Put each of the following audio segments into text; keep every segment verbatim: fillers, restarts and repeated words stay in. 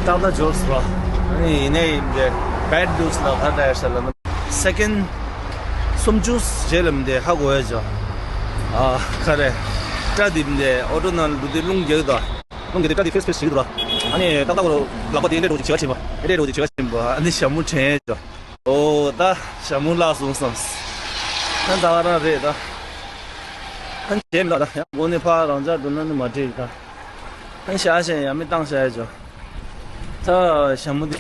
ཏག་ཏག་འབྱོར་སོང་ར། ཨ་ནི་ཡིན་ནའི་འདི་བེད་ལུས་ལ་ཧ་ད་ཡར་ས་ལ་ན་སེ་ཀེན་སུམ་ཅུ་རྗེས་ལ་མི་འདི་ཧ་གོ་ཡ་ཇོ། ཨ་ཁ་རེ་སྐྲ་འདི་མི་འདི་ཨོ་ཊོ་ནང་ལ་འདི་རླུང་རྒྱག་ད། རླུང་རྒྱག་དེ་སྐྲ་འདི་ཕེས་ཕེས་བྱེད་ཀྱི་འདུག་ར། ཨ་ནི་ཏག་ཏག་གོ་རོ་ལག་པ་དེ་ཨེ་འདྲས་འགྲོ་ཅིག་བྱེད་ཀ་ཕྱིན་པ། ཨེ་འདྲས་འགྲོ་ཅིག་བྱེད་ཀ་ཕྱིན་པ། ཨ་ནི་ཞྭ་མོ་དྲན་ཡ་ཇོ། ཨོ་ད་ཞྭ་མོ་བརླག་སོང་བསམ། ཨ་ད་ག་རང་རེད་ད། ཨ་ནི་བྱས་མི་ལ་ད་ཡང་སྒོ་ནས་ཕར་རང་འཇགས་འགྲོ་ན་ནི་མ་འགྲིག་ད། ཨ་ནི་ཤ་ཞེན་ཡ་མི་བཏང་ཤ་ཡ་ཇོ། ད་ཞྭ་མོ་འདི་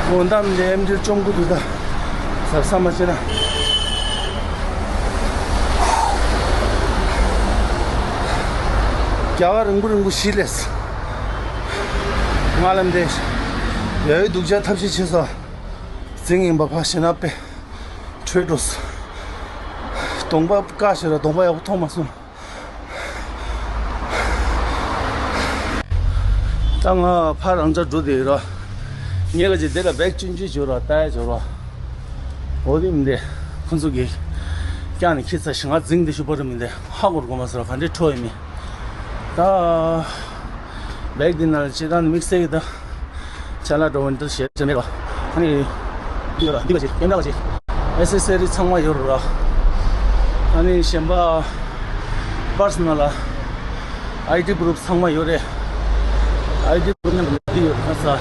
དགོང་དམ་འདི་ཨེམ་ཆི་བཅོམ་གི་འདུག་ད། ཟབ་ས་མ་བྱེད་ན། རྒྱ་གར་རིང་པོ་རིང་པོ་ཞིག་ལས། ང་ལ་འདི་ཡ་ཡི་སྡུག་ཅག་ཐབས་ཤེས་བྱེད་སོ། འཛིང་ཡིན་པ་ཕ་ཞེ་ན་པེ། བྲོས་འགྲོ་སོང་། གདོང་པ་དཀར་ཞེ་ར་གདོང་པ་ཡག་པོ་མཐོང་མ་སོང་། ད་ང་ཕར་རང་འཇགས་འགྲོ་བསྡད་ཡོད་ར། ངས་ག་ཅིག་དེ་ལ་བེག་ཆུང་ཆུང་བྱོས་ར་ལྟ་ཡ་བྱོས་ར། འོ་དེ་མི་འདི་ཁོ་ཚོ་གིས་བཀྱག་ནས་ཁྱེར་ཚར་ཞིང་ང་འཛིང་དེ་ཤུ་པ་ར་མི་འདི་ཧ་གོ་ར་གོ་མ་སོང་ར་ག་འདྲའི་ཁྲོ་ཡོད་མེད། ད་བེག་འདི་ནང་ལ་ཅི་ད་ནི་དམིགས་བསལ་གྱི་ད། ཅ་ལག་འགྲོ་བ་འདི་ཞེ་ཅན་མེད་པ། ཨ་ནི། འདི་ཡོད་ར་འདི་ག་ཅིག་ཀེམ་ར་ག་ཅིག་ཨེ་སེ་སེ་རི་ཚང་མ་ཡོད་ར། ཨ་ནི་གཞན་པ། པར་སི་ནལ་ལ། ཨའི་ཌི་པུ་རུབ་ཚང་མ་ཡོད་རེད། ཨའི་ཌི་པུ་རུབ་མཉམ་དུ་འདི་ཡོད་ན་ས། ཨ།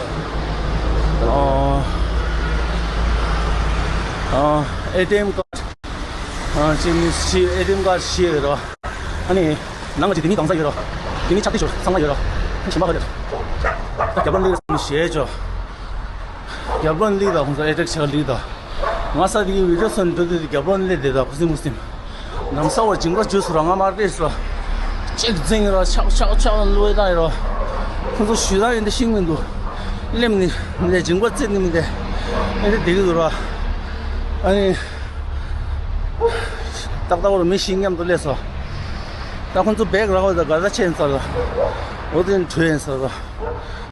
ཨ། ཨེ་ཊི་ཨེམ་ཀར་ཌི། ཨ། ཅིག་ནི་ཤི་ཨེ་ཊི་ཨེམ་ཀར་ཌི་ཤི་ཡོད་ར། ཨ་ནི། ནང་གི་དེ་ནི་གང་ས་ཡོད་རོ། དེ་ནི་ཆག་ཏི་ཞོར་ཚང་མ་ཡོད་རོ། ཞིམ་པ་ཧ་ལས། ད་རྒྱབ་ལོགས་ལི་ཞེས་ཅོ། རྒྱབ་ལོགས་ལི་ད་ཁོང་ཚོ་ཨེ་ཊེག་ཆག་ལི་ད། ང་ས་དེ་གི་བི་ཌིའོ་སོན་འགྲོ་དུས་རྒྱབ་ལོགས་ལི་དེ་ད་ཁུ་སིམ་ཁུ་སིམ། ནམ་ས་བར་འཇིང་པ་ཇུས་རོ་ང་མར་ཏེ་སོ། ཅིག་འཛིང་རོ་ཆག་ཆག་ཆག་ལོས་ད་ཡོད་རོ། ཁོང་ཚོ་ཞུ་ད་ཡོད་འདི་ཤིང་མི་འདུག་ལེམ་ནི་མི་དེ་འཇིང་པ་རྩེ་ནི་མི་དེ། ཨེ་དེ་དེ་གི་འདུག་རོ། ཨ་ནི། ཏག་ཏག་བོར་མི་ཤིང་མཉམ་དུ་སླེབས་སོ། ད་ཁོང་ཚོ་བེག་རག་པ་དང་ག་ས་ཆེན་ཚར་ལ། འོ་དེ་བྲོས་ཡིན་ཚར་ལ།